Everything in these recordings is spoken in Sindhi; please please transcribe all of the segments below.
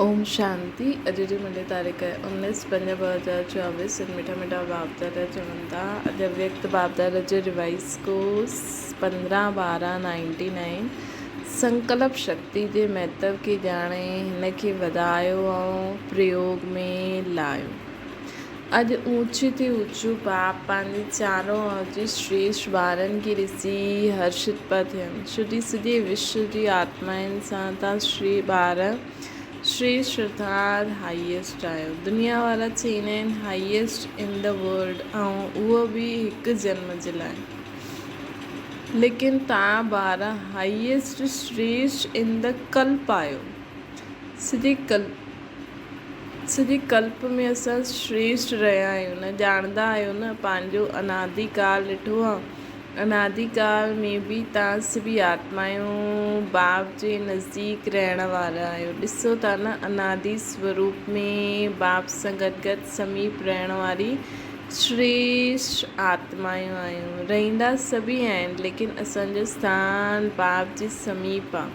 اوم شانتي اڄ جي منڍي تاريخ 19 5 2024 سنڌ مٺا مٺا باپدادا چون ٿا اڄ اويڪت باپدادا جو ريوائز ڪورس 15 12 نائنٽي نائن سنڪلپ شڪتي جي مهتو کي ڄاڻي هن کي وڌايو ۽ پريوگ ۾ لايو. اڄ اوچي تي اوچو باپ پنهنجي چارو اوجي شريشٽ ٻارن کي ڏسي هرشت پيا ٿين، ڇو جي سڄي وشو جي آتمائن سان تان شري ٻار شريشٽ ارٿات هائيسٽ آهيو. دنيا وارا چئيندا آهن هائيسٽ ان the world ۽ اهو به هڪ جنم جي لاء. ليڪن تان ٻار هائيسٽ شريشٽ ان دا ڪلپ آهيو. سڄي ڪلپ. سڄي ڪلپ ۾ اسان شريشٽ رهيا آهيون نه ڄاڻندا آهيو نه پنهنجو انادي ڪال ڏٺو آ انادي ڪال ۾ به تان سڀئي آتمايون باپ جي نزديڪ رهڻ وارا آهيو ڏسو ٿا نه انادي سوروپ ۾ باپ سان گڏ گڏ سميپ رهڻ واري شريشٽ آتمايون آهيون رهندا سڀئي آهن ليڪن اسان جو اسٿان باپ جي سميپ آ.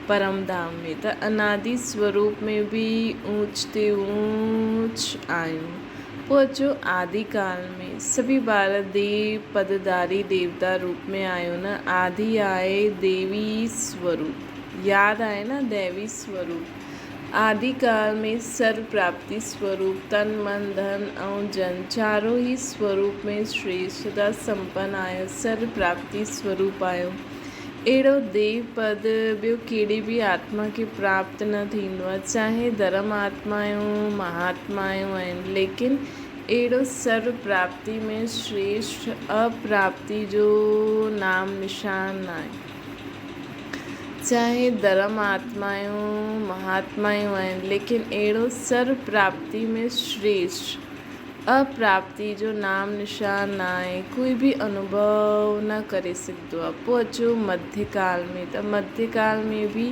پرم ڌام ۾ ته انادي سوروپ ۾ به اوچ تي اوچ آهيون. پوء اچو آدي ڪال ۾. سڀئي ٻار ديو پدڌاري ديوتا روپ ۾ آهيو نه. آدي آهي ديوي سوروپ. ياد آهي نه ديوي سوروپ. آدي ڪال ۾ سرو پراپتي سوروپ، تن من ڌن ۽ جن چارو ئي سوروپ ۾ شريشٽتا سمپن آهيو، سرو پراپتي سوروپ آهيو. اهڙو ديو پد ٻيو ڪهڙي به آتما کي پراپت نه ٿيندو آهي، چاهي ڌرم آتمائون، مهاتمائون آهن، ليڪن اهڙو سرو پراپتي ۾ شريشٺ اپراپتي جو نام نشان ناهي. چاهي ڌرم آتمائون، مهاتمائون آهن، ليڪن اهڙو سرو پراپتي ۾ شريشٺ اپراپتي جو نام نشان ناهي، ڪوئي به انوڀو نه ڪري سگهندو آهي. پوء اچو مڌيه ڪال ۾ ته مڌيه ڪال ۾ به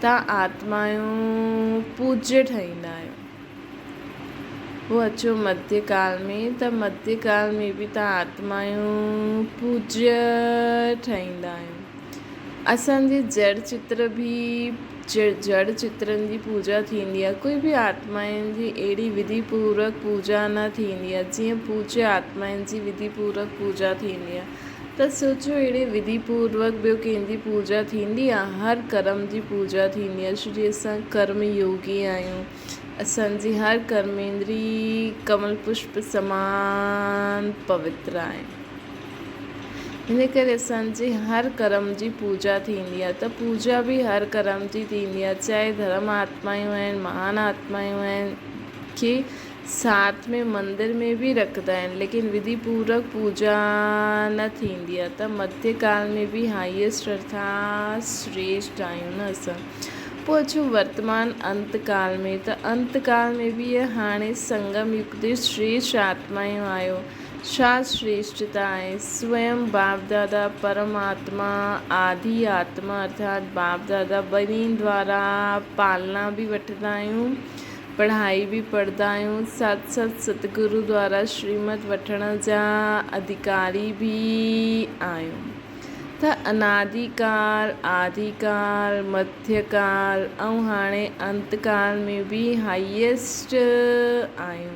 تان آتمائون پوجيه ٺهيندا آهيو. پوء اچو مڌيه ڪال ۾ ته مڌيه ڪال ۾ به تان آتمائون پوجيه ٺهيندا آهيو. اسان جي جڙ چتر به جڙ چترن جي پوڄا ٿيندي آهي. ڪوئي به آتمائن جي اهڙي وڌي پوروڪ پوڄا نه ٿيندي آهي، جيئن پوڄيه آتمائن جي وڌي پوروڪ پوڄا ٿيندي آهي. ته سوچيو اهڙي وڌي پوروڪ ٻيو ڪنهن جي پوڄا ٿيندي آهي؟ هر ڪرم جي پوڄا ٿيندي آهي، ڇو جي اسان ڪرم يوگي آهيون. اسان جي هر ڪرميندري ڪمل پشپ سمان پوتر آهي. ان ڪري اسان جي هر ڪرم جي پوڄا ٿيندي آهي ته پوڄا به هر ڪرم جي ٿيندي آهي چاهي ڌرم آتمايون آهن مهان آتمايون آهن کي ساٿ ۾ مندر ۾ به رکندا آهن ليڪن وڌي پورڪ پوڄا نه ٿيندي آهي ته مڌيه ڪال ۾ به هائيسٽ ارٿات شريشٽ آهيون نه اسان پوء اچو ورتمان انت ڪال ۾ ته انت ڪال ۾ به هاڻي سنگم يگ جي شريشٽ آتمايون آهيو ڇا شريشٽتا آهي؟ سوئم باپدادا پرم آتما، آڌي آتما ارٿات باپدادا ٻنهي دوارا پالنا به وٺندا آهيون، پڙهائي به پڙهندا آهيون، ساٿ ساٿ ستگرو دوارا شريمت وٺڻ جا اڌڪاري به آهيون. ته انادي ڪال، آڌي ڪال، مڌيه ڪال ۽ هاڻي انت ڪال ۾ به هائيسٽ آهيون.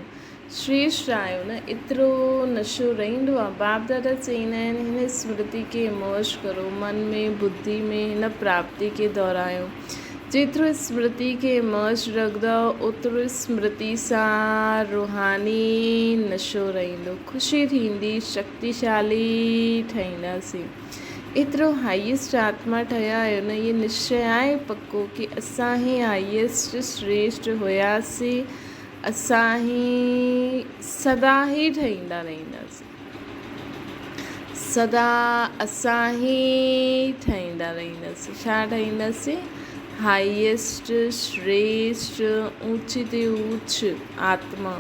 شريشٽ آهيو نه ايترو نشو رهندو آ. باپ دادا چئيندا آهن هن سمرتي کي موش ڪرو من ۾ ٻڌي ۾ هن پراپتي کي دهرايو. جيترو سمرتي کي موش رکندؤ اوترو سمرتي سان روحاني نشو رهندو. خوشي ٿيندي شڪتيشالي ٺهينداسين. ايترو هائيسٽ آتما ٺهيا آهيو نه اهي نشچي آهي پڪو ڪي اسان هي هائيسٽ شريشٽ هياسين. اسان هي سدا هي ٺهيندا رهنداسين. سدا اسان هي ٺهيندا رهنداسين. ڇا ٺهينداسين؟ هائيسٽ، شريشٽ، اوچي تي اوچ آتما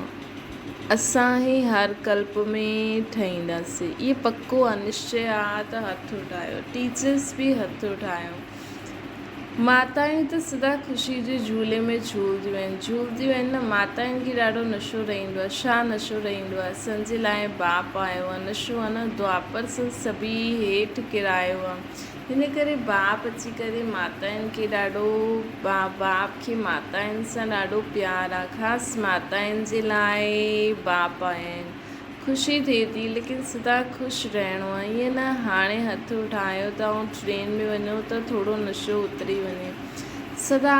اسان هي هر ڪلپ ۾ ٺهينداسين. اهي پڪو آ، نشچي آ ته هٿ اٺايو. ٽيچرس به هٿ اٺايو. ماتائون ته سدا خوشي جي جهولي ۾ جهولنديون آهن. جهولنديون آهن نه، ماتائن کي ڏاڍو نشو رهندو آهي. ڇا نشو رهندو آهي؟ اسان جي لاء باپ آيو آهي. نشو آهي نه، دوآپر سان سڀيئي هيٺ ڪيرايو آهي. هن ڪري باپ اچي ڪري ماتائن کي ڏاڍو باپ کي ماتائن سان ڏاڍو پيار آهي. خاص ماتائن جي لاء باپ آيا آهن. خوشي ٿئي ٿي ليڪن سدا خوش رهڻو آهي ائين نه هاڻي هٿ اٺايو ته ۽ ٽرين ۾ وڃو ته ٿورو نشو اتري وڃي سدا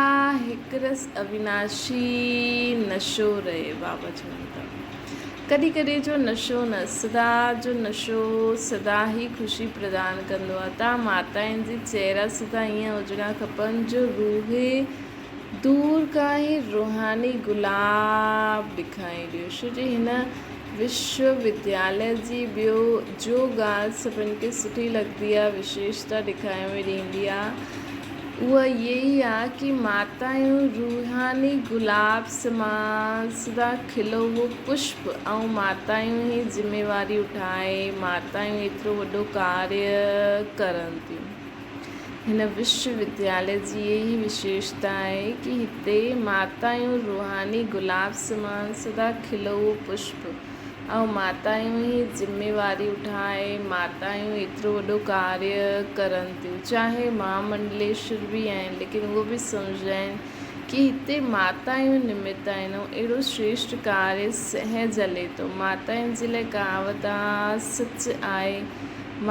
هڪ رس اويناشي نشو رهي بابا چون ٿا ڪڏهن ڪڏهن جو نشو نه سدا جو نشو سدا ئي خوشي پردان ڪندو آهي تان ماتائن جي چهرا سدا ائين هجڻا کپن جو روح دور کان ئي روحاني گلاب ڏکائي ڏيو. ڇو جو هن وشو ودياليه جي ٻيو جو ڳالهه سڀن کي سٺي لڳندي آ، وشيشتا ڏکائي ۾ ڏيندي آ، اها اهي ئي آ ڪي ماتايون روحاني گلاب سمان سدا کلو هو پشپ ۽ ماتايون ئي ذميواري اٺائي ماتايون ايترو وڏو ڪاريه ڪرن ٿيون. هن وشو ودياليه جي اها ئي وشيشتا آهي ڪي هتي ماتايون روحاني گلاب سمان سدا کلئو پشپ ۽ ماتايون ئي ذميواري اٺائي ماتايون ايترو وڏو ڪاريه ڪرن ٿيون چاهي مهامنڊليشور به آهن ليڪن اهو به سمجهندا آهن ڪي هتي ماتايون نمت آهن ۽ اهڙو شريشٽ ڪاريه سهج هلي ٿو ماتاين جي لاء ڪهاوت آ سچ آهي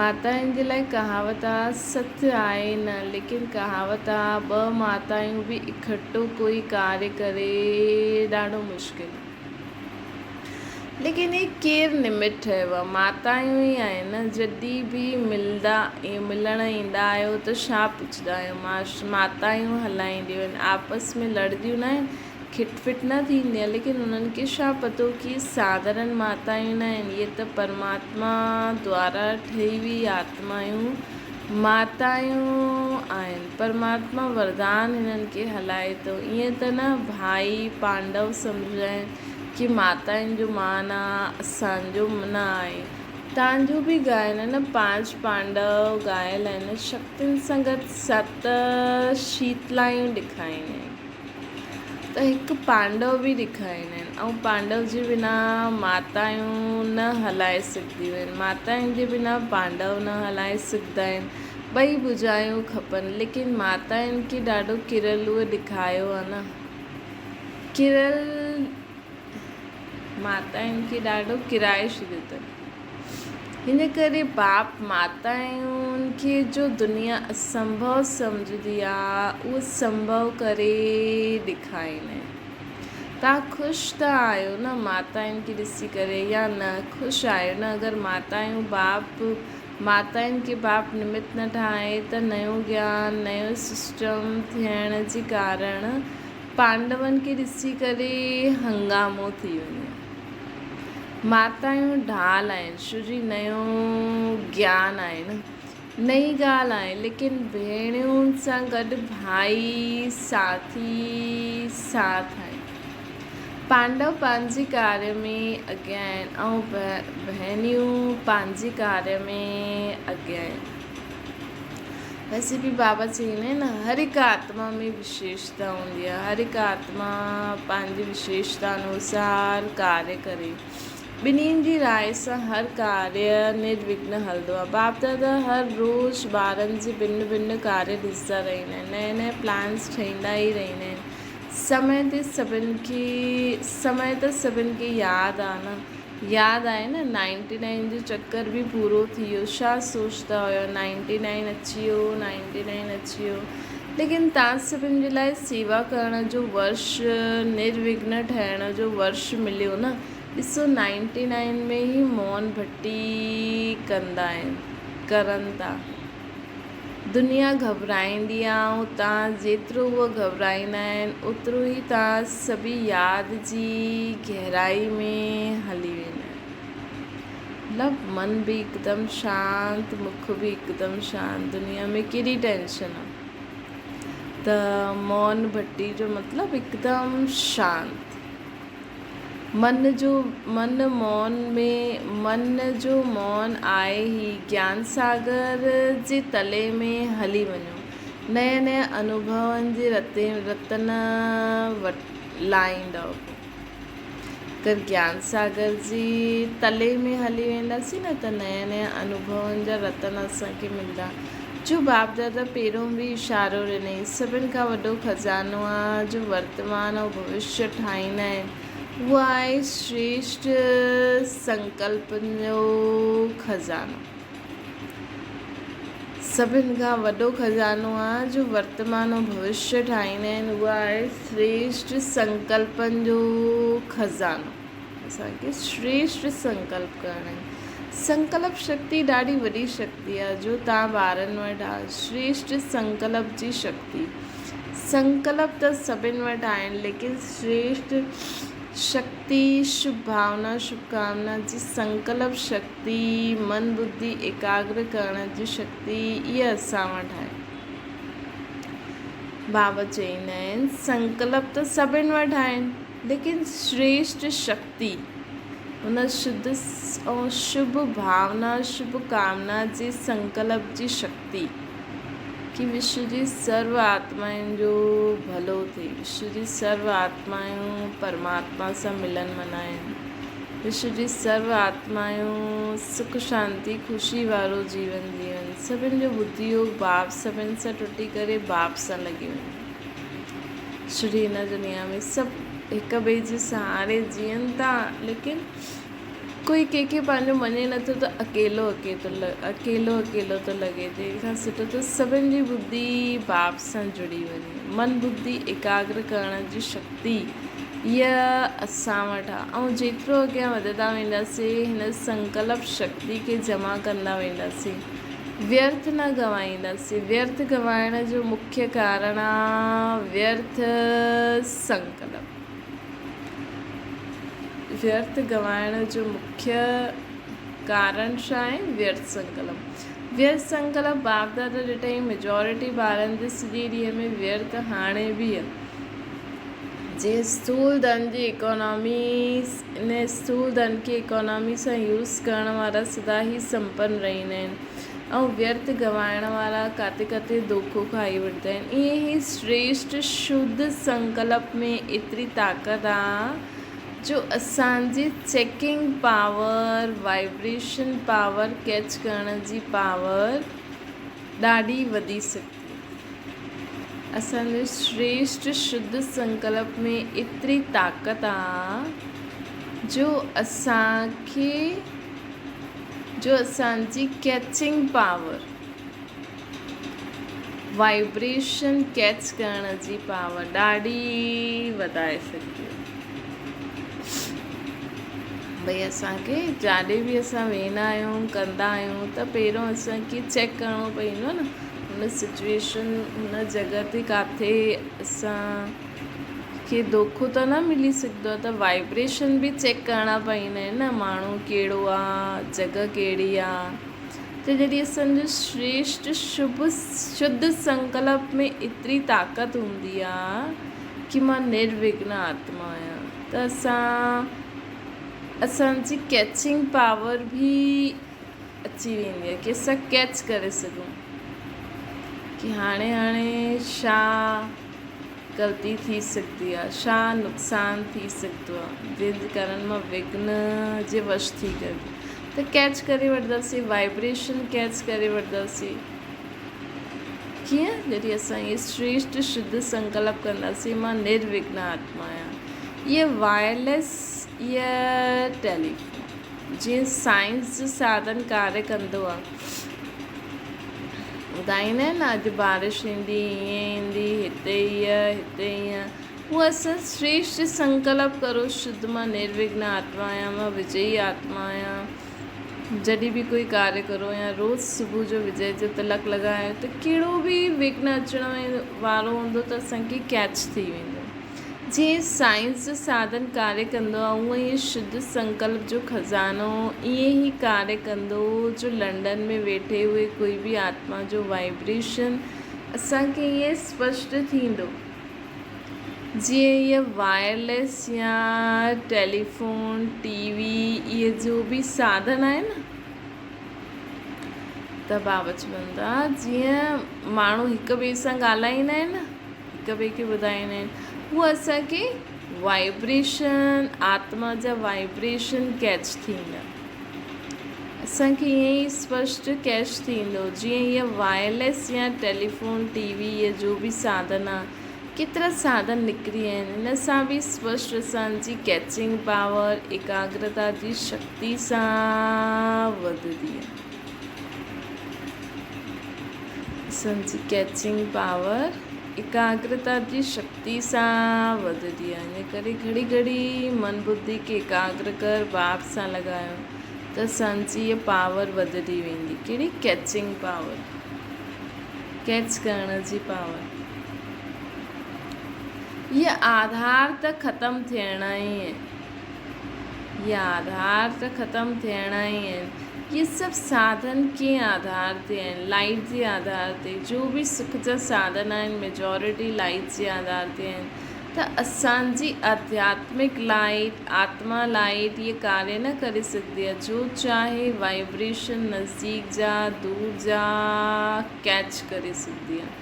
ماتائن جي لاء ڪهاوت آ سٿ آهي نه ليڪن ڪهاوت آ ٻه ماتايون به اڪٺو ڪوئي ڪاري ڪري ڏاڍو مشڪل ليڪن هي ڪير نمت ٺهيو آ ماتايون ئي آهن نه جڏي به ملدا ملڻ ايندا آهيو ته ڇا پڇدا آهيو ماتايون هلائينديون آهن آپس ۾ لڙديون نه آهن کٽ پٽ نه ٿيندي آهي ليڪن انهن کي ڇا پتو ڪي ساڌارن ماتايون نه آهن اهي ته پرماتما دوارا ٺهي هئي آتمايون ماتايون آهن پرماتما وردان هنن کي هلائي ٿو ائين ته نه ڀائي پانڊو سمجهائين ڪي ماتائن جو مان آ اسان جو نه آهي تان جو به ڳائن نه پانچ پانڊو ڳايل آهن شڪتين سان گڏ ست شيتلايون ڏکائين آهن. ته هڪ پانڊو به ڏيکاريندا آهن ۽ پانڊو جي بنا ماتايون نه هلائي سگهنديون آهن ماتائن جي بنا پانڊو نه هلائي سگهندا آهن ٻئي ڀجايون کپن ليڪن ماتائن کي ڏاڍو ڪريل اهو ڏيکايو آهي نه ڪريل ماتائن کي ڏاڍو ڪرائي ڇڏيو اٿن. هن ڪري باپ ماتائن کي جو دنيا اسنڀو سمجهندي آ، اهو سنڀو ڪري ڏيکاريندا آهن. توهان خوش ته آهيو نه ماتائن کي ڏسي ڪري يا نه خوش آهيو نه اگر ماتايون باپ ماتائن کي باپ نمت نه ٺاهي ته نيو گيان نيو سسٽم ٿيڻ جي ڪارڻ پانڊون کي ڏسي ڪري هنگامو ٿي وڃي. ماتايون ڍال آهن، شو جي نيو گيان آهي نه. نئين ڳالهه آهي، ليڪن ڀيڻين سان گڏ ڀائي، ساٿي، ساٿ آهن. پانڊو پنهنجي ڪاريه ۾ اڳيان آهن ۽ ڀيڻيون پنهنجي ڪاريه ۾ اڳيان آهن. ويسي به بابا چئيندا آهن نه هر هڪ آتما ۾ وشيشتا هوندي آهي هر هڪ آتما پنهنجي وشيشتا انوسار ڪاريه ڪري ٻنهين جي راء سان هر ڪاريه نروگن هلندو آهي باپ دادا هر روز ٻارن جي ڀن ڀن ڪاريه ڏسندا رهندا آهن نئين نئين پلانس ٺهيندا ئي رهندا آهن سمي تي سڀن کي سمي ته سڀن کي ياد آهي نه ياد آهي نه نائنٽي نائن جو چڪر به پورو ٿي ويو ڇا سوچدا هيو نائنٽي نائن اچي ويو نائنٽي نائن اچي ويو ليڪن تان سڀن جي لاء سيوا ڪرڻ جو ورش نروگن ٺهڻ جو ورش مليو نه ڏسو نائنٽي نائن ۾ ئي مون ڀٽي ڪندا آهن ڪرن ٿا. دنيا گهٻرائيندي آ ۽ تان جيترو هوء گهٻرائيندا آهن اوترو ئي تان سڀئي ياد جي گهرائي ۾ هلي ويندا آهن. مطلب من به هڪدم شانت مک به هڪدم شانت دنيا ۾ ڪيڏي ٽينشن آ ته مون ڀٽي جو مطلب هڪدم شانت. من جو من مون ۾ من جو مون آهي هي گيان ساگر جي تلي ۾ هلي وڃو. نئين نئين انوڀون جي رتي رتن لائيندؤ. اگر گيان ساگر جي تلي ۾ هلي وينداسين نه ته نئين نئين انوڀون جا رتن اسان کي ملندا. جو باپ دادا پهريون به اشارو ڏنائين، سڀن کان وڏو خزانو آ جو ورتمان ۽ ڀوشيه ٺاهيندا آهن، اهو آهي شريشٺ سنڪلپن جو خزانو. سڀن کان وڏو خزانو آ جو ورتمان ۽ ڀوشيه ٺاهيندا آهن، اهو آهي شريشٺ سنڪلپن جو خزانو. اسان کي شريشٺ سنڪلپ ڪرڻا آهن. سنڪلپ شڪتي ڏاڍي وڏي شڪتي آ جو توهان ٻارن وٽ آ. شريشٺ سنڪلپ جي شڪتي. سنڪلپ ته سڀن وٽ آهن ليڪن شريشٺ شڪتي، شڀ ڀاونا، شڀ ڪامنا جي سنڪلپ شڪتي، من ٻڌي ايڪاگر ڪرڻ جي شڪتي اها اسان وٽ آهي. بابا چئيندا آهن سنڪلپ ته سڀن وٽ آهن. ليڪن شريشٺ شڪتي، ان شڌ ۽ شڀ ڀاونا، شڀ ڪامنا جي سنڪلپ جي شڪتي، ڪي وشو جي سرو آتمائن جو ڀلو ٿئي، وشو جي سرو آتمائون پرماتما سان ملن منائن، وشو جي سرو آتمائون سک شانتي خوشي وارو جيون جيون، سڀن جو ٻڌي يوگ باپ سڀن سان ٽٽي ڪري باپ سان لڳي وڃي. سڄي هن دنيا ۾ سڀ هڪ ٻئي جي سهاري جيئن ٿا ليڪن ڪوئي ڪنهن کي پنهنجو مڃي نٿو ته اڪيلو اڪيلو اڪيلو ٿو لڳي تنهن کان سٺو ته سڀن جي ٻڌي باپ سان جڙي وڃي من ٻڌي ايڪاگر ڪرڻ جي شڪتي اها اسان وٽ آهي ۽ جيترو اڳيان وڌندا وينداسين هن سنڪلپ شڪتي کي جمع ڪندا وينداسين ويرٿ نه گنوائينداسين. ويرٿ گنوائڻ جو مکيه ڪارڻ آ ويرٿ سنڪلپ. ويرٿ گنوائڻ جو مکيه ڪارڻ ڇا آهي؟ ويرٿ سنڪلپ. ويرٿ سنڪلپ باپ دادا ڏٺائين ميجارٽي ٻارن جي سڄي ڏينهن ۾ ويرٿ هاڻي به جيئن اسٿول ڌن جي اڪانامي ان اسٿول ڌن کي اڪانامي سان يوز ڪرڻ وارا سدا ئي سمپن رهندا آهن ۽ ويرٿ گنوائڻ وارا ڪاٿي ڪاٿي دوکو کائي وٺندا آهن. ائين ئي شريشٺ شڌ سنڪلپ ۾ ايتري طاقت آ جو اسان جي checking power, vibration power, catch ڪرڻ جي پاور ڏاڍي وڌي سگهي ٿي. اسان جي شريشٺ شڌ سنڪلپ ۾ ايتري طاقت آ جو اسان کي جو اسان جي ڪيچنگ پاور، وائبريشن ڪيچ ڪرڻ جي پاور ڏاڍي وڌائي سگهجي ٿي. ڀئي اسان کي جاڏي به اسان ويندا آهيون ڪندا آهيون ته پهريون اسان کي چيڪ ڪرڻو پوندو نه هن سچويشن هن جڳهه تي ڪاٿي اسان کي دوکو ته نه ملي سگهندو آهي ته وائبريشن به چيڪ ڪرڻا پوندا آهن نه ماڻهو ڪهڙو آهي جڳهه ڪهڙي آهي ته جڏهن اسان جو شريشٺ شڀ شڌ سنڪلپ ۾ ايتري طاقت هوندي آهي ڪي مان نروگن آتما آهيان ته اسان اسان جي ڪيچنگ پاور به اچي ويندي آهي ڪي اسان ڪيچ ڪري سگهون ڪي هاڻي هاڻي ڇا غلطي ٿي سگهندي آهي ڇا نقصان ٿي سگهندو آهي جنهن جي ڪارڻ مان وگهن جي وش ٿي ڪري ته ڪيچ ڪري وٺنداسين وائبريشن ڪيچ ڪري وٺنداسين ڪيئن جڏهن اسان اهي شريشٺ شڌ سنڪلپ ڪنداسين مان نروگهن آتما آهيان اهي وائرليس اهي ٽيليفون جيئن سائنس جو ساڌن ڪاريه ڪندو آ. ٻڌائيندا آهن نه اڄ بارش ايندي، ائين ايندي، هتي هيء، هتي هيئن. هو اسان شريشٺ سنڪلپ ڪرو شڌ مان نروگهن آتما آهيان، مان وجئي آتما آهيان. جڏهن به ڪوئي ڪاريه ڪرو يا روز صبح جو وجئي جو تلڪ لڳايو ته ڪهڙو به وگهن اچڻ وارو هوندو ته اسان کي ڪيچ ٿي ويندو. جيئن سائنس جو ساڌن ڪاريه ڪندو آهي اونئن ئي شڌ سنڪلپ جو خزانو ائين ئي ڪاريه ڪندو جو لنڊن ۾ ويٺي هوئي ڪوئي به آتما جو وائبريشن اسان کي ائين اسپشٽ ٿيندو جيئن هيء وائرليس يا ٽيليفون، ٽي وي اهي جو به ساڌن آهن نه. ته بابا چون ٿا جيئن ماڻهو هڪ ٻئي سان ڳالهائيندا آهن نه هڪ ٻئي کي ٻڌائيندا آهن هو اسان کي وائبريشن آتما جا وائبريشن ڪيچ ٿيندا اسان کي ائين ئي اسپشٽ ڪيچ ٿيندو جيئن هيء وائرليس يا ٽيليفون ٽي وي يا جو به ساڌن آهي ڪيترا ساڌن نڪري ويا آهن ان سان به اسپشٽ اسان جي ڪيچنگ پاور ايڪاگرتا جي شڪتي سان وڌندي آهي. اسان جي ڪيچنگ پاور ايڪاگرتا جي شڪتي سان وڌندي آهي ان ڪري گهڙي گهڙي من ٻڌي کي ايڪاگر ڪر باپ سان لڳايو ته اسان جي هيء پاور وڌندي ويندي ڪهڙي ڪيچنگ پاور ڪيچ ڪرڻ جي پاور هيء آڌار ته ختم ٿيڻا ئي آهن هي آڌار ته ختم ٿيڻا ئي آهن. هي سڀ ساڌن ڪنهن آڌار تي آهن؟ لائيٽ جي آڌار تي. جو به سک جا ساڌن آهن ميجارٽي لائيٽ جي آڌار تي آهن. ته اسان جي آڌياتمڪ لائيٽ، آتما لائيٽ هي ڪاريه نه ڪري سگهندي آهي. جو چاهي وائبريشن نزديڪ جا دور جا ڪيچ ڪري سگهندي آهي.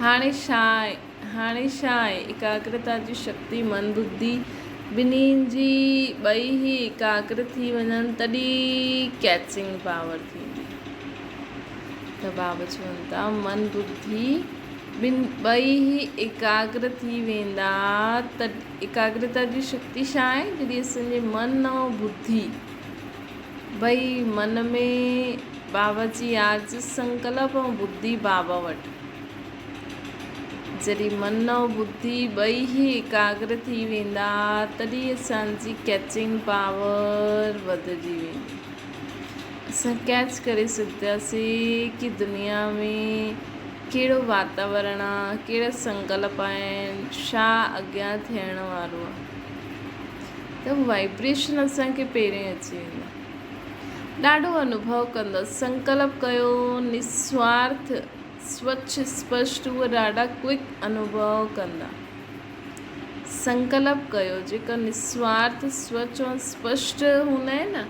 هاڻي ڇا آهي؟ هاڻي ڇا آهي؟ ايڪاگرتا جي شڪتي من ٻڌي ٻنهي جي ٻئي ئي ايڪاگر ٿي وڃن تڏهن ڪيچنگ پاور ٿيندي. ته بابا چون ٿا من ٻڌي ٻن ٻئي ئي ايڪاگر ٿي ويندا ته ايڪاگرتا جي شڪتي ڇا آهي؟ جڏهن اسان جي من ۽ ٻڌي ٻئي من ۾ بابا جي ياد جو سنڪلپ ۽ ٻڌي بابا وٽ جڏهن من ۽ ٻڌي ٻئي ئي ايڪاگر ٿي ويندا، تڏهن اسان جي ڪيچنگ پاور وڌجي ويندي. اسان ڪيچ ڪري سگهنداسين ڪي دنيا ۾ ڪهڙو واتاورڻ آ، ڪهڙا سنڪلپ آهن، ڇا اڳيان ٿيڻ وارو آ. ته وائبريشن اسان کي پهرين اچي ويندا. ڏاڍو انوڀو ڪندو. سنڪلپ ڪيو نسوارٿ. سوڇ اسپشٽ اهي ڏاڍا ڪوئڪ انوڀو ڪندا. سنڪلپ ڪيو جيڪا نسوارٿ سوڇ ۽ اسپشٽ هوندا آهن نه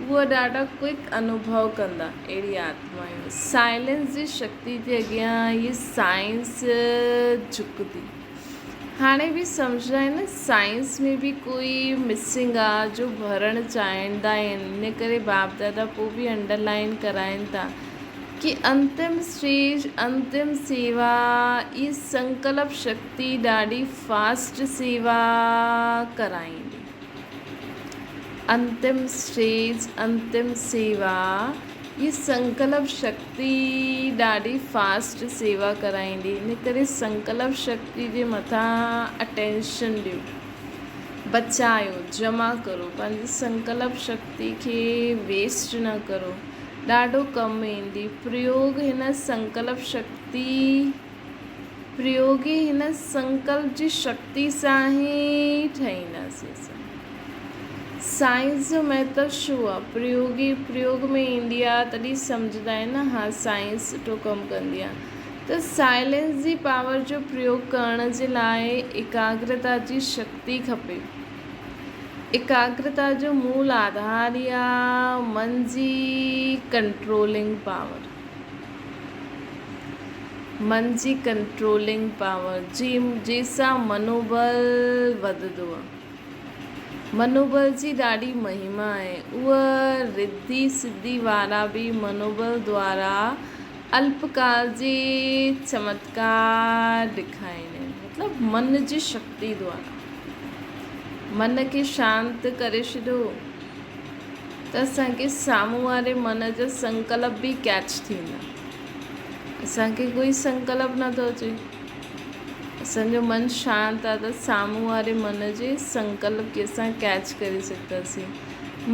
اهي ڏاڍا ڪوئڪ انوڀو ڪندا اهڙي آتمايون سائلنس جي شڪتي جي اڳيان هي سائنس جهڪندي. هاڻي به سمجهندا آهن نه سائنس ۾ به ڪوئي مسنگ آ جو ڀرڻ چاهيندا آهن ان ڪري باپ دادا پوء به انڊر لائن ڪرائين ٿا ڪي انتم اسٽيج انتم سيوا اي سنڪلپ شڪتي ڏاڍي فاسٽ سيوا ڪرائيندي. انتم اسٽيج انتم سيوا هي سنڪلپ شڪتي ڏاڍي فاسٽ سيوا ڪرائيندي ان ڪري سنڪلپ شڪتي جي مٿان اٽينشن ڏيو بچايو جمع ڪرو پنهنجي سنڪلپ شڪتي کي ويسٽ نه ڪرو ڏاڍو ڪم ايندي پريوگ هن سنڪلپ شڪتي پريوگي هن سنڪلپ جي شڪتي سان ئي ٺهينداسين اسان. سائنس جو مهتو ڇو آ؟ پريوگي پريوگ ۾ ايندي آ تڏهن سمجهندا آهن نه ها سائنس سٺو ڪم ڪندي آ ته سائلنس جي پاور جو پريوگ ڪرڻ جي لاء ايڪاگرتا جي شڪتي کپي. ايڪاگرتا جو مول آڌار ئي آ من جي ڪنٽرولنگ پاور. من جي ڪنٽرولنگ پاور جنهن سان منوبل وڌندو آهي. منوبل جي ڏاڍي مهما آهي. اهي رڌي سڌي وارا به منوبل دوارا الپڪال جي چمتڪار ڏيکاريندا آهن. مطلب من جي شڪتي دوارا من کي شانت ڪري ڇڏيو. ته اسان کي سامهون واري من جا سنڪلپ به ڪيچ ٿيندا. اسان کي ڪوئي سنڪلپ نه ٿو اچي. اسان جو من شانت آهي ته سامهون واري من جي سنڪلپ کي اسان ڪيچ ڪري سگهنداسين.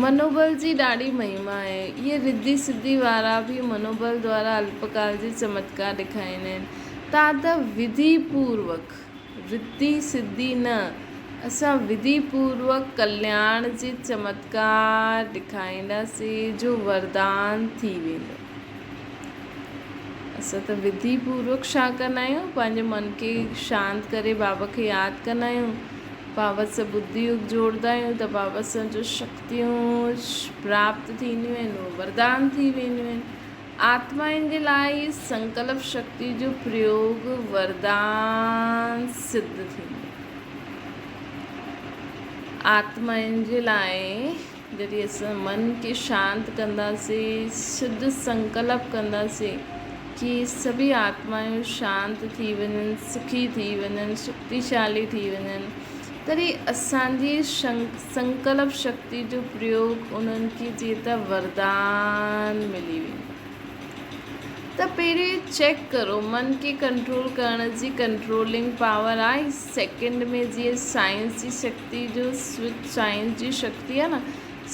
منوبل جي ڏاڍي مهما آهي. اهي رڌي سڌي وارا به منوبل دوارا الپڪال جي چمتڪار ڏيکاريندا آهن. تان ته وڌي پوروڪ. رڌي سڌي نه، اسان وڌي پوروڪ ڪلياڻ جي چمتڪار ڏيکارينداسين جو وردان ٿي ويندو. اسان ته وڌي پوروڪ ڇا ڪندا آهيون؟ پنهنجي من کي شانت ڪري بابا کي ياد ڪندا آهيون، بابا سان ٻڌي يوگ جوڙندا آهيون ته بابا سان جو شڪتيون پراپت ٿينديون آهن اهي وردان ٿي وينديون آهن. آتمائن جي لاء هي سنڪلپ شڪتي جو پريوگ وردان سڌ ٿيندو. آتمائن جي لاء جڏهن اسان من کي شانت ڪنداسين، شڌ سنڪلپ ڪنداسين ڪي سڀئي آتمائون شانت ٿي وڃن، سکي ٿي وڃن، شڪتيشالي ٿي وڃن، تڏهن اسان جي سنڪلپ شڪتي جو پريوگ انهن کي جيئن ته وردان ملي ويندو. ته پهرين چيڪ ڪرو من کي ڪنٽرول ڪرڻ جي ڪنٽرولنگ پاور آهي سيڪنڊ ۾ جيئن سائنس جي شڪتي جو سوئچ سائنس جي شڪتي آهي نه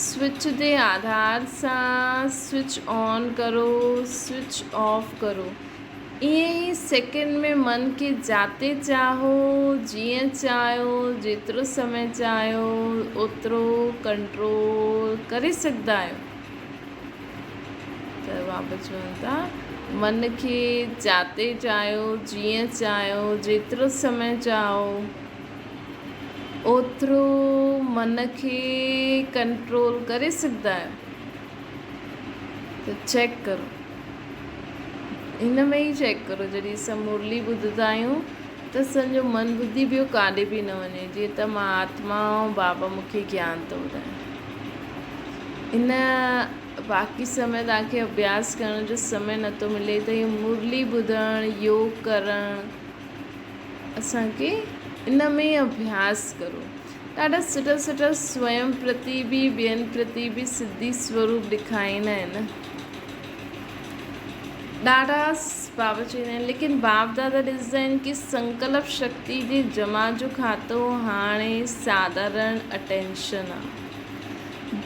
سوئچ جي آڌار سان سوئچ آن ڪرو سوئچ آف ڪرو ائين ئي سيڪنڊ ۾ من کي جاتي چاهو جيئن چاهيو جيترو سمي چاهيو اوترو ڪنٽرول ڪري سگهندا آهيو. ته بابا چون ٿا، من کي جاتي چاهيو، جيئن چاهيو، جيترو سمي چاهو، اوترو من کي ڪنٽرول ڪري سگهندا آهيو ته چيڪ ڪرو. هن ۾ ئي چيڪ ڪرو، جڏهن اسان مرلي ٻڌندا آهيون ته اسان جو من ٻڌي ٻيو ڪاڏي به نه وڃي، جيئن ته مان آتما آهيان، بابا مون کي گيان ٿو ٻڌائي. ان باقي سمي توهان کي اڀياس ڪرڻ جو سمي نٿو ملي ته اهو مرلي ٻڌڻ، يوگ ڪرڻ اسان کي ان ۾ ئي اڀياس ڪرو. ڏاڍا سٺا سٺا سوئم پرتي به ٻين پرتي به سڌي سوروپ ڏکائيندا آهن. ڏاڍا بابا چوندا آهن ليڪن باپ دادا ڏسندا آهن ڪي سنڪلپ شڪتي جي جمع جو کاتو هاڻي ساڌارڻ اٽينشن آ.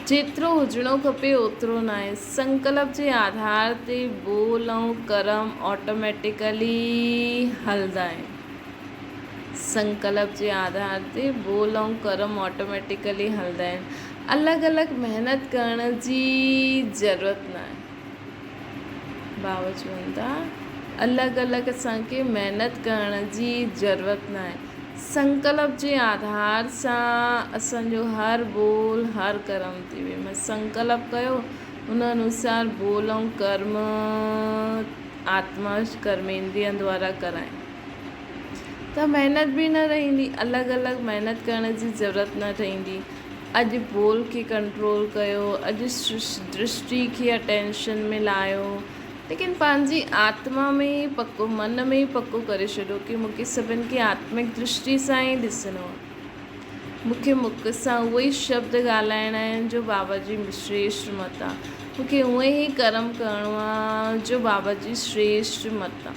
جيترو هجڻو کپي اوترو ناهي. سنڪلپ جي آڌار تي ٻول ۽ ڪرم آٽوميٽيڪلي هلندا آهن. سنڪلپ جي آڌار تي ٻول ۽ ڪرم آٽوميٽيڪلي هلندا آهن. الڳ الڳ محنت ڪرڻ جي ضرورت ناهي. بابا چون ٿا الڳ الڳ اسان کي محنت ڪرڻ جي ضرورت ناهي. سنڪلپ جي آڌار سان اسان جو هر ٻول هر ڪرم ٿي ويو. مان سنڪلپ ڪيو ان انوسار ٻول ۽ ڪرم آتما ڪرميندرين دوارا ڪرائين ته محنت به نه رهندي الڳ الڳ محنت ڪرڻ جي ضرورت نه ٺهندي. اڄ ٻول کي ڪنٽرول ڪيو اڄ درشٽي کي اٽينشن ۾ لايو ليڪن پنهنجي آتما ۾ ئي پڪو، من ۾ ئي پڪو ڪري ڇڏو ڪي مون کي سڀن کي آتمڪ درشٽي سان ئي ڏسڻو آهي. مون کي مک سان اهي ئي شبد ڳالهائڻا آهن جو بابا جي شريشٽ مت آ. مون کي اونئين ئي ڪرم ڪرڻو آ جو بابا جي شريشٽ مت آ.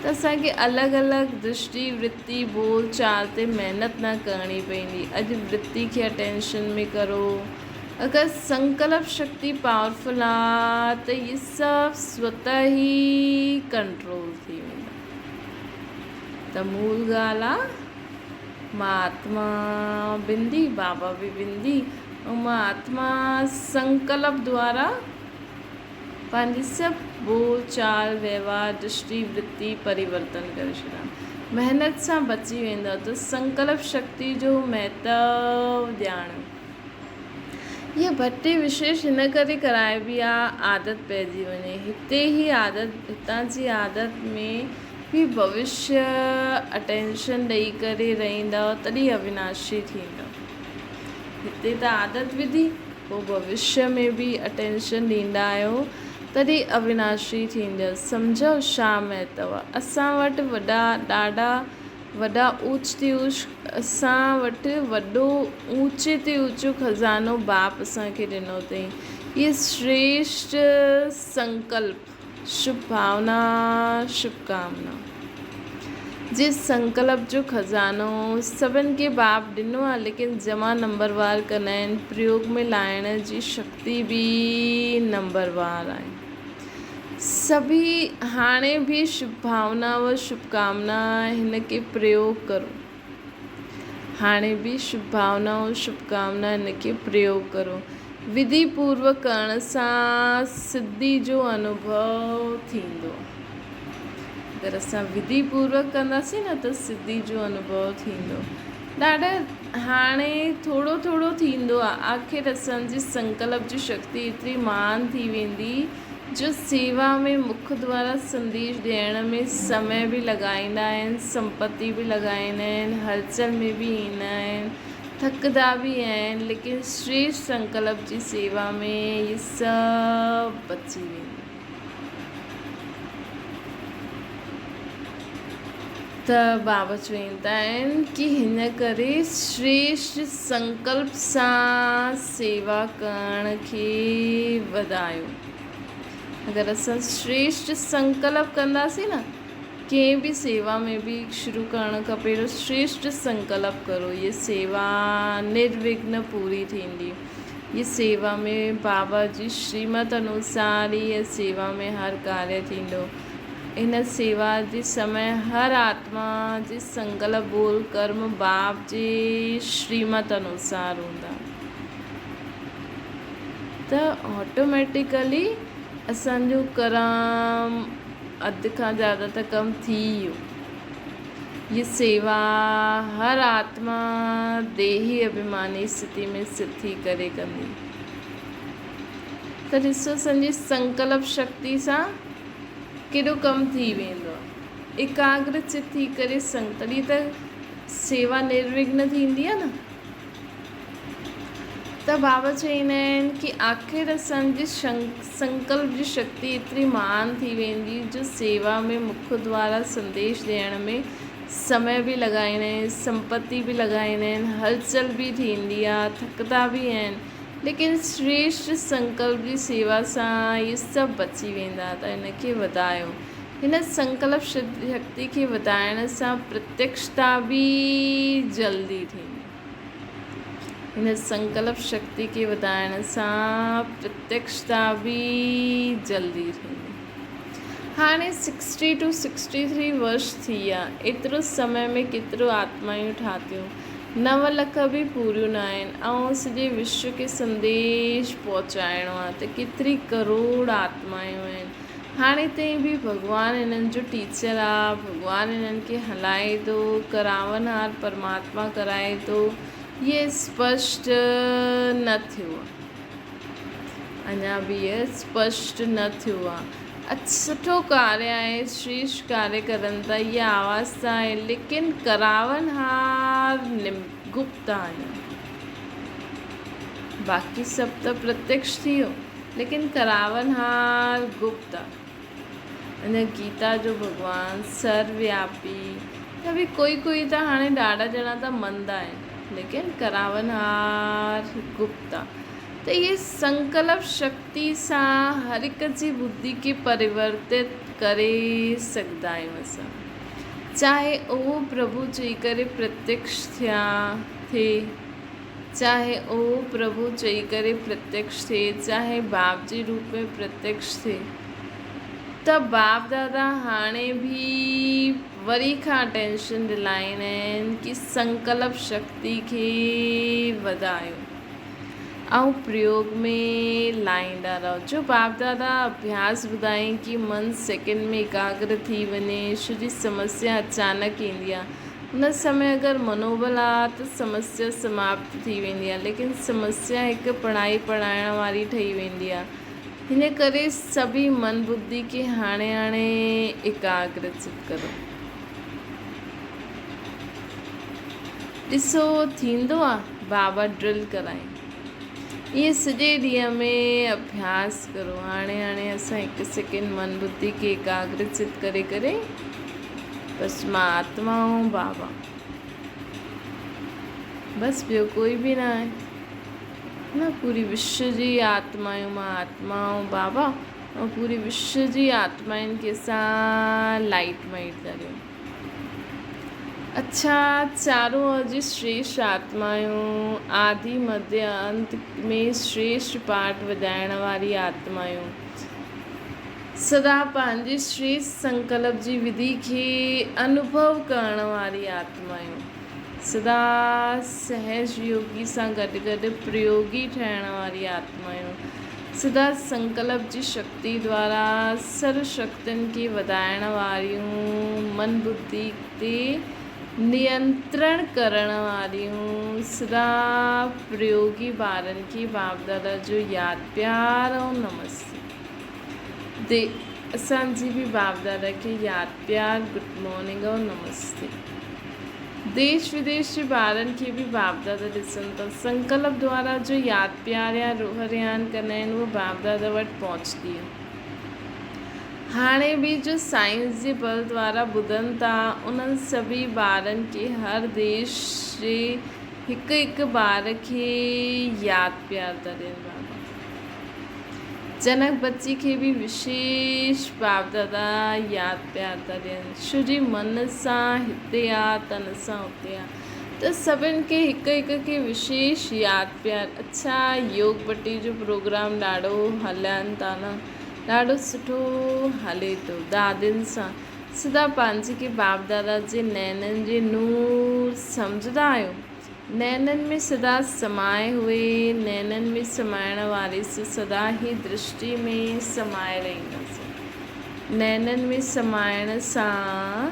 ته اسان کي الڳ الڳ درشٽي، ورتي، ٻول چال تي محنت نه ڪرڻي پوندي. اڄ ورتي کي اٽينشن ۾ ڪرو. اگر سنڪلپ شڪتي پاورفل آ ته اهي سڀ سوته ئي ڪنٽرول ٿي ويندا. ته مول ڳالهه آ مان آتما بندي بابا به بندي ۽ مان آتما سنڪلپ دوارا پنهنجي سڀ ٻول چال وهنوار درشٽي ورتي پريورتن ڪري ڇڏيان. محنت سان بچي ويندؤ ته سنڪلپ شڪتي جو مهتو ڄاڻيو. هيء ڀٽي وشيش هن ڪري ڪرائبي آ عادت پئجي وڃي. هتي هي عادت هتان جي عادت ۾ به ڀوشيه اٽينشن ڏئي ڪري رهندؤ تڏهن اويناشي ٿيندؤ. هتي ته عادت وڌي پوء ڀوشيه ۾ به اٽينشن ڏيندا آهيو تڏهن اويناشي ٿيندؤ. سمجهو شا مهتو آ. اسان وٽ وڏا ڏاڍا وڏا اوچ تي اوچ اسان وٽ وڏو اوچي تي اوچو خزانو باپ اسان کي ڏنو اٿئي. هيء شريشٽ سنڪلپ، شڀ ڀاونا، شڀ ڪامنا جي سنڪلپ جو خزانو سڀن کي باپ ڏنو آهي، ليڪن جمع نمبروار ڪندا آهن، پريوگ ۾ لائڻ جي شڪتي به نمبروار آهي. سڀي هاڻي به شڀ ڀاونا و شڀ ڪامنا هن کي پريوگ ڪرو. هاڻي به شڀ ڀاونا و شڀ ڪامنا هن کي پريوگ ڪرو. وڌي پوروڪ ڪرڻ سان سڌي جو انوڀو ٿيندو. اگر اسان وڌي پوروڪ ڪنداسين نه ته سڌي جو انوڀو ٿيندو. ڏاڍا هاڻي ٿورو ٿورو ٿيندو آ. آخر اسان جي سنڪلپ جي شڪتي ايتري مهان ٿي ويندي جو سيوا ۾ مک دوارا سنديش ڏيڻ ۾ سمي به لڳائيندا آهن، سمپتي به لڳائيندا آهن، هلچل ۾ به ايندا آهن، ٿڪندا به آهن، ليڪن شريشٺ سنڪلپ جي سيوا ۾ اهي سڀ بچي ويندا. ته بابا چوندا آهن ڪي هن ڪري شريشٺ سنڪلپ سان سيوا ڪرڻ کي وڌايو. اگر اسان شريشٺ سنڪلپ ڪنداسين نه ڪنهن به سيوا ۾ به شروع ڪرڻ کان پهريون شريشٺ سنڪلپ ڪرو هيء سيوا نروگن پوري ٿيندي. هيء سيوا ۾ بابا جي شريمت انوسار ئي سيوا ۾ هر ڪاريه ٿيندو. ان سيوا جي سمي هر آتما جي سنڪلپ ٻول ڪرم باپ جي شريمت انوسار هوندا ته آٽوميٽيڪلي اسان جو ڪرم اڌ کان زياده ته ڪم ٿي ويو. هي سيوا هر آتما ديهي اڀيماني استٿي ۾ اسٿت ٿي ڪري ڪندي ته ڏسو اسان جي سنڪلپ شڪتي سان ڪيڏو ڪم ٿي ويندو آهي. ايڪاگر چت ٿي ڪري سنگ تڏهن ته سيوا نروگن ٿيندي آهي نه. ته بابا چوندا آهن ڪي آخر اسان جي سنڪلپ جي شڪتي ايتري مهان ٿي ويندي جو سيوا ۾ مک دوارا سنديش ڏيڻ ۾ سمي به لڳائيندا آهن، سمپتي به لڳائيندا آهن، هلچل به ٿيندي آهي، ٿڪندا به آهن. ليڪن شريشٺ سنڪلپ جي سيوا سان اهي سڀ بچي ويندا ته ان کي وڌايو. هن سنڪلپ شڪتي کي وڌائڻ سان پرتيڪشتا به جلدي ٿيندي. هن سنڪلپ شڪتي کي وڌائڻ سان پرتيڪشتا به جلدي ٿيندي. هاڻي سڪسٽي ٽو سڪسٽي ٿري ورش ٿي ويا. ايترو سمي ۾ ڪيترو آتمايون ٺاتيون. 9 لک به پوريون ناهن ۽ سڄي وشو کي سنديش پهچائڻو آهي ته ڪيتري ڪروڙ آتمايون آهن. هاڻي تائين به ڀڳوان انهن جو ٽيچر آ، ڀڳوان انهن کي هلائي ٿو، ڪراونهار پرماتما ڪرائي ٿو، هيء اسپشٽ نه ٿيو آ. اڃا به هيء اسپشٽ نه ٿيو آ. سٺو ڪاريه آهي، شريش ڪاريه ڪرن ٿا، هيء آواز ته آهي، ليڪن ڪراونهار گپت آهن. باقي سڀ ته پرتيڪش ٿي ويو، ليڪن ڪراونهار گپت آ. اڃا گيتا جو ڀڳوان سروياپي ته به ڪوئي ڪوئي ته هاڻي ڏاڍا ڄڻا ته مندا آهن، ليڪن ڪراونهار گپت آ. ته اهي سنڪلپ شڪتي سان هر هڪ جي ٻڌي کي پريورتت ڪري سگهندا آهيون اسان چاهي اهو پرڀو چئي ڪري پرتيڪش ٿيا ٿئي چاهي اهو پرڀو چئي ڪري پرتيڪش ٿئي چاهي باپ جي روپ ۾ پرتيڪش ٿئي ته باپ دادا هاڻي به وري کان ٽينشن ڏلائيندا آهن ڪي سنڪلپ شڪتي کي وڌايو ۽ پريوگ ۾ لائيندا رهو. جو باپ دادا اڀياس ٻڌائين ڪي من سيڪنڊ ۾ ايڪاگر ٿي وڃي، ايشور جي سمسيا اچانڪ ايندي آ، ان سمي اگر منوبل آ ته سمسيا سماپت ٿي ويندي آ، ليڪن سمسيا هڪ پڙهائي پڙهائڻ واري ٺهي ويندي آ، هن ڪري سڀئي من ٻڌي کي هاڻي هاڻي ايڪاگر چت ڪرو. ڏسو ٿيندو آ بابا ڊرل ڪرائين. ائين سڄي ڏينهن ۾ اڀياس ڪرو. هاڻي هاڻي اسان هڪ سيڪنڊ من ٻڌي کي ايڪاگر چت ڪري ڪري بس مان آتما ۽ بابا بس ٻيو ڪوئي به نه آهي نه پوري وشو جي آتما آهيون مان آتما ۽ بابا ۽ پوري وشو جي آتمائن کي اسان لائٽ مائٽ ٿا ڏيون. اڇا چارون اوجي شريشٽ آتمايون، آدي مڌيه انت ۾ شريشٽ پاٺ وڄائڻ واري آتمايون، سدا پنهنجي شريشٽ سنڪلپ جي وڌي کي انوڀو ڪرڻ واري آتمايون، سدا سهج يوگي سان گڏ گڏ پريوگي ٺهڻ واري آتمايون، سدا سنڪلپ جي شڪتي دوارا سرو شڪتين کي وڌائڻ واريون، من ٻڌي تي نينترڻ ڪرڻ واريون سدا پريوگي ٻارن کي باپ دادا جو ياد پيار ۽ نمستي. The اسان جي به باپ دادا کي ياد پيار گڊ مارننگ اور نمستي ديش وديش جي ٻارن کي به باپ دادا ڏسن ٿا سنڪلپ دوارا جو ياد پيار يا روح ريان ڪندا آهن اهو باپ دادا وٽ پهچندي آهي هاڻي به جو سائنس جي بل دوارا ٻڌن ٿا انهن سڀئي ٻارن کي هر ديش جي هڪ هڪ ٻار کي ياد پيار ٿا ڏين بابا جنڪ بچي کي به وشيش باپ دادا ياد پيار ٿا ڏين. شو جي من سان هتي آ تن سان اتي آ ته سڀن کي هڪ هڪ کي وشيش ياد پيار. اڇا يوگ پٽي جو پروگرام ڏاڍو هلين ٿا نه ڏاڍو سٺو هلي ٿو دادين سان سدا پنهنجي کي باپ دادا جي نينن جي نور سمجهندا آهيو. نينن ۾ سدا سمائي هئي، نينن ۾ سمائڻ واري سي سدا هي درشٽي ۾ سمائي رهندس. نينن ۾ سمائڻ سان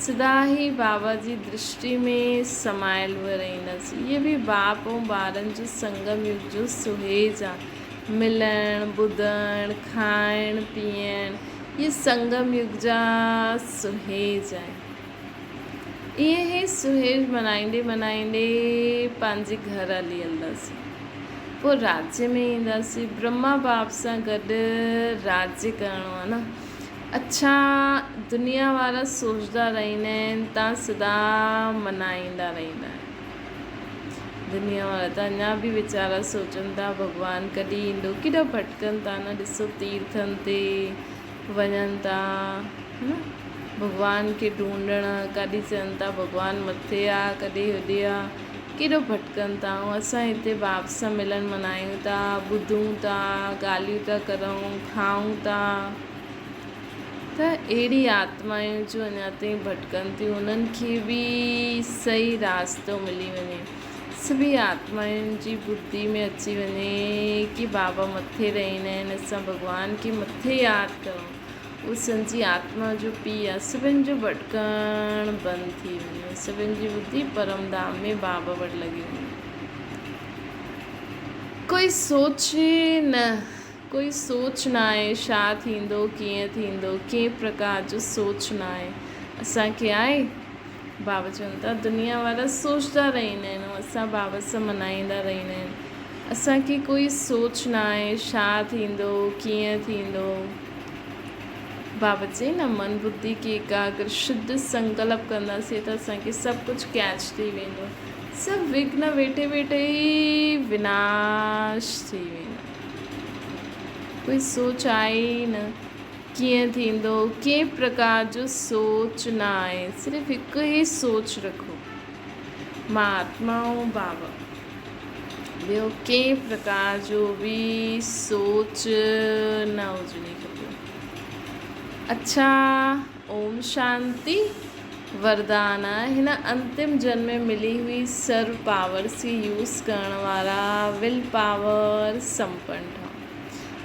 سدا هي بابا جي درشٽي ۾ سمايل به رهندس. اهي به باپ ۽ ٻارن جو سنگم يگ جو سهيج آ. ملڻ، ٻڌڻ، کائڻ، پيئڻ اهي سنگم يگ جا سهيج آهن. ائين ئي سهيج منائيندي منائيندي پنهنجي گهر هلي هلنداسين. پوء راجيه ۾ اينداسين. برهما باپ سان گڏ راجيه ڪرڻو آهي نه. اڇا دنيا وارا سوچدا رهندا آهن تان سدا منائيندا رهندا آهن. دنيا وارا ته اڃا به ويچارا سوچن ٿا ڀڳوان ڪڏهن ايندو. ڪيڏا ڀٽڪن ٿا نه ڏسو تيرٿن تي وڃن ٿا نه ڀڳوان کي ڍونڍڻ ڪڏهن چون ٿا ڀڳوان مٿي آ ڪڏهن هوڏي آ ڪيڏو ڀٽڪن ٿا ۽ اسان هتي باپ سان ملڻ منايون ٿا ٻڌون ٿا ڳالهيون ٿا ڪرون کائون ٿا ته اهڙي آتمائون جو اڃا تائين ڀٽڪن ٿيون انهن کي به صحيح راستو ملي وڃي سڀئي آتمائن جي ٻڌي ۾ اچي وڃي ڪي بابا مٿي رهندا آهن اسان ڀڳوان کي مٿي ياد ڪرون اهو سنجي آتما جو پيء آهي سڀن جو ڀٽڪڻ بند ٿي وڃي سڀن جي ٻڌي پرم ڌام ۾ بابا وٽ لڳي وڃي ڪوئي سوچي نه ڪوئي سوچ ناهي ڇا ٿيندو ڪيئن ٿيندو ڪنهن پرڪار جو سوچ ناهي اسان کي آهي بابا چون ٿا دنيا وارا سوچدا رهندا آهن ۽ اسان بابا سان منائيندا رهندا آهن. اسان کي ڪوئي سوچ ناهي ڇا ٿيندو ڪيئن ٿيندو. بابا چئي نه من ٻڌي کي ايڪاگر شڌ سنڪلپ ڪنداسين ته اسان کي سڀ ڪجهه ڪيچ ٿي ويندو. سڀ وگهن ويٺي ويٺي ئي وناش ٿي ويندا. ڪوئي سوچ آهي ئي نه. ڪيئن ٿيندو؟ ڪنهن پرڪار جو سوچ نه آهي، صرف هڪ ئي سوچ رکو، مان آتما ۽ بابا. ٻيو ڪنهن پرڪار جو به سوچ نه هجڻي کپي. اڇا اوم شانتي وردان هن انتم جنم ۾ ملي هئي سرو پاورس کي يوز ڪرڻ وارا will power سمپن ٺهو.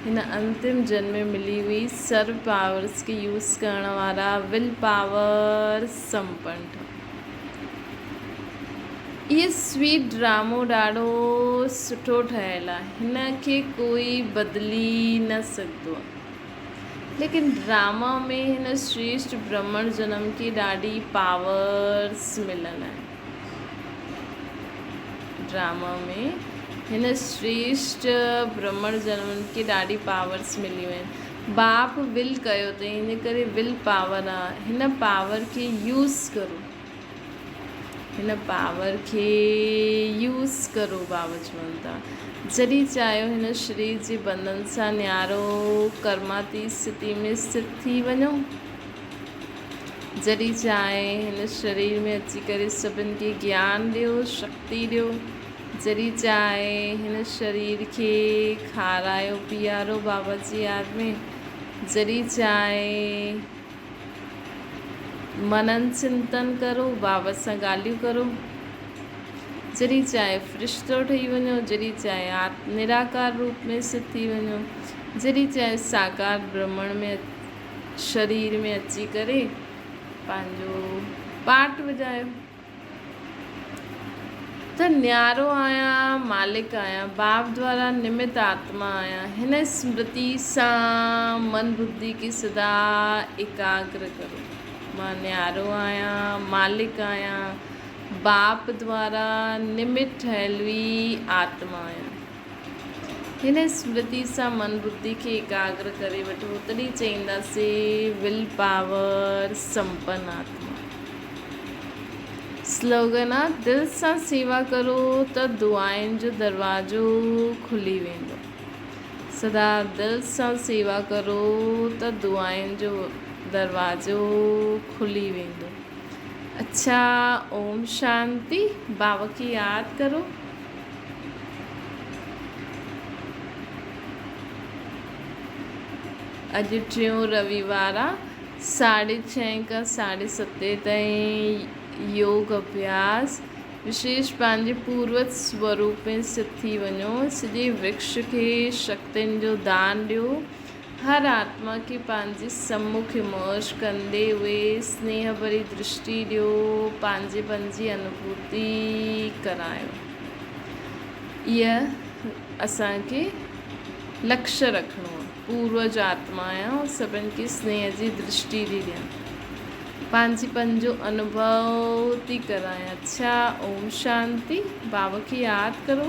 هن انتم جنم ۾ ملي هئي سرو پاورس کي يوز ڪرڻ وارا will power سمپن ٺهو. اهي سويٽ ڊرامو ڏاڍو سٺو ٺهيل آهي هن کي ڪوئي بدلي نه سگهندو آهي ليڪن ڊراما ۾ هن شريشٽ برهمڻ جنم کي ڏاڍي پاورس مليل آهن. ڊراما ۾ هن شريشٽ برهمڻ جنمن کي ڏاڍي پاورس مليون آهن. باپ ول ڪيو اٿئي ان ڪري will power آ. هن پاور کي يوز ڪرو. هن پاور کي يوز ڪرو بابا چون ٿا. جڏهن چاهيو هن شرير جي بنڌن سان نيارو ڪرماتي استٿي ۾ استٿ ٿي وڃو. جڏهن چاهي هن شرير ۾ اچي ڪري سڀن کي گيان ڏيو، شڪتي ڏيو. جڏهن چاهي هن شرير کي کارايو پيارو بابا جي ياد ۾. جڏهن چاهي منن چنتن ڪرو، بابا سان ڳالهيون ڪرو. جڏهن چاهي فرشتو ٺهي وڃو، جڏهن چاهي آتم نراڪار روپ ۾ سٿ ٿي وڃو، جڏهن چاهي ساڪار برهمڻ ۾ شرير ۾ اچي ڪري پنهنجو پاٺ وڄايو. ته نيارو آهيان، مالڪ آهيان، باپ دوارا نمت آتما آهيان. هن سمرتي سان من ٻڌي کي سدا ايڪاگر ڪرو. مان نيارو آهيان، مالڪ آهيان، باپ دوارا نمت ٺهيل هئي آتما آهيان. هن سمرتي سان من ٻڌي کي ايڪاگر ڪري وٺو، تڏهن چئينداسين will power سمپن آتما. سلوگن آ دل سان سيوا ڪرو ته دعائن جو دروازو کلي ويندو. سدا دل سان سيوا ڪرو ته دعائن جو دروازو کلي ويندو. اڇا اوم شانتي بابا کي ياد ڪرو. اڄ ٽيون رويوار آ. ساڍي ڇهين کان ساڍي ستين تائين يوگ اڀياس، وشيش پنهنجي پوروت سوروپ ۾ سٿ ٿي وڃو، سڄي ورڪش کي شڪتين جو دان ڏيو، هر آتما کي پنهنجي سمک امرش ڪندي اهي سنيهه ڀري درشٽي ڏيو، پنهنجي پن جي انوڀوتي ڪرايو. اها اسان کي لڪش رکڻو آهي. پوروج آتما آهيان ۽ سڀن کي سنيهه جي درشٽي ٿي ڏيان. پنهنجي پن جو انوڀو ٿي ڪرايان. اڇا اوم شانتي. بابا کي ياد ڪرو.